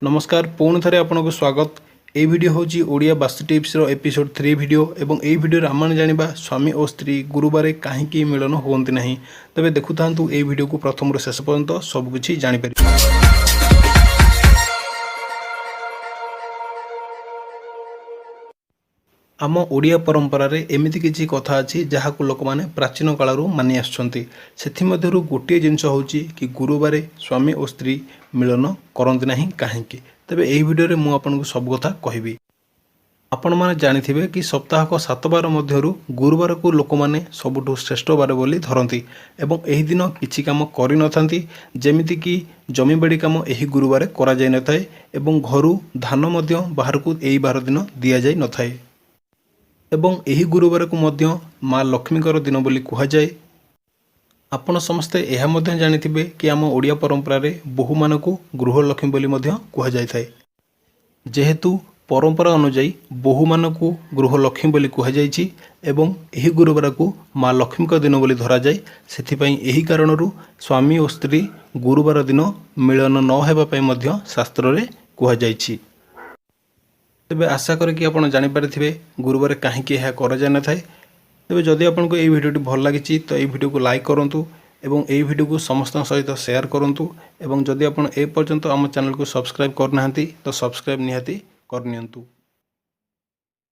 ନମସ୍କାର, ପୁଣି ଥରେ ଆପଣଙ୍କୁ ସ୍ୱାଗତ। ଏଇ ଭିଡ଼ିଓ ହେଉଛି ଓଡ଼ିଆ ବାସ୍ତୁ ଟିପ୍ସର ଏପିସୋଡ଼ 3 ଭିଡ଼ିଓ ଏବଂ ଏହି ଭିଡ଼ିଓରେ ଆମେମାନେ ଜାଣିବା ସ୍ୱାମୀ ଓ ସ୍ତ୍ରୀ ଗୁରୁବାରେ କାହିଁକି ମିଳନ ହୁଅନ୍ତି ନାହିଁ। ତେବେ ଦେଖୁଥାନ୍ତୁ ଏହି ଭିଡ଼ିଓକୁ ପ୍ରଥମରୁ ଶେଷ ପର୍ଯ୍ୟନ୍ତ, ସବୁକିଛି ଜାଣିପାରିବେ। ଆମ ଓଡ଼ିଆ ପରମ୍ପରାରେ ଏମିତି କିଛି କଥା ଅଛି, ଯାହାକୁ ଲୋକମାନେ ପ୍ରାଚୀନ କାଳରୁ ମାନି ଆସୁଛନ୍ତି। ସେଥିମଧ୍ୟରୁ ଗୋଟିଏ ଜିନିଷ ହେଉଛି କି ଗୁରୁବାରେ ସ୍ୱାମୀ ଓ ସ୍ତ୍ରୀ ମିଳନ କରନ୍ତି ନାହିଁ କାହିଁକି? ତେବେ ଏହି ଭିଡ଼ିଓରେ ମୁଁ ଆପଣଙ୍କୁ ସବୁ କଥା କହିବି। ଆପଣମାନେ ଜାଣିଥିବେ କି ସପ୍ତାହକ 7 ବାର ମଧ୍ୟରୁ ଗୁରୁବାରକୁ ଲୋକମାନେ ସବୁଠୁ ଶ୍ରେଷ୍ଠ ବାର ବୋଲି ଧରନ୍ତି ଏବଂ ଏହି ଦିନ କିଛି କାମ କରିନଥାନ୍ତି, ଯେମିତିକି ଜମିବାଡ଼ି କାମ ଏହି ଗୁରୁବାରେ କରାଯାଇନଥାଏ ଏବଂ ଘରୁ ଧାନ ମଧ୍ୟ ବାହାରକୁ ଏହି ବାର ଦିନ ଦିଆଯାଇନଥାଏ ଏବଂ ଏହି ଗୁରୁବାରକୁ ମଧ୍ୟ ମା ଲକ୍ଷ୍ମୀଙ୍କର ଦିନ ବୋଲି କୁହାଯାଏ। ଆପଣ ସମସ୍ତେ ଏହା ମଧ୍ୟ ଜାଣିଥିବେ କି ଆମ ଓଡ଼ିଆ ପରମ୍ପରାରେ ବୋହୂମାନଙ୍କୁ ଗୃହଲକ୍ଷ୍ମୀ ବୋଲି ମଧ୍ୟ କୁହାଯାଇଥାଏ। ଯେହେତୁ ପରମ୍ପରା ଅନୁଯାୟୀ ବୋହୂମାନଙ୍କୁ ଗୃହଲକ୍ଷ୍ମୀ ବୋଲି କୁହାଯାଇଛି ଏବଂ ଏହି ଗୁରୁବାରକୁ ମା ଲକ୍ଷ୍ମୀଙ୍କ ଦିନ ବୋଲି ଧରାଯାଏ, ସେଥିପାଇଁ ଏହି କାରଣରୁ ସ୍ୱାମୀ ଓ ସ୍ତ୍ରୀ ଗୁରୁବାର ଦିନ ମିଳନ ନ ହେବା ପାଇଁ ମଧ୍ୟ ଶାସ୍ତ୍ରରେ କୁହାଯାଇଛି। ତେବେ ଆଶା କରେ କି ଆପଣ ଜାଣିପାରିଥିବେ ଗୁରୁବାର କାହିଁକି ଏହା କରାଯାଇନଥାଏ। ତେବେ ଯଦି ଆପଣଙ୍କୁ ଏହି ଭିଡ଼ିଓଟି ଭଲ ଲାଗିଛି, ତ ଏହି ଭିଡ଼ିଓକୁ ଲାଇକ୍ କରନ୍ତୁ ଏବଂ ଏହି ଭିଡ଼ିଓକୁ ସମସ୍ତଙ୍କ ସହିତ ସେୟାର କରନ୍ତୁ ଏବଂ ଯଦି ଆପଣ ଏ ପର୍ଯ୍ୟନ୍ତ ଆମ ଚ୍ୟାନେଲକୁ ସବସ୍କ୍ରାଇବ୍ କରିନାହାନ୍ତି, ତ ସବସ୍କ୍ରାଇବ୍ ନିହାତି କରିନିଅନ୍ତୁ।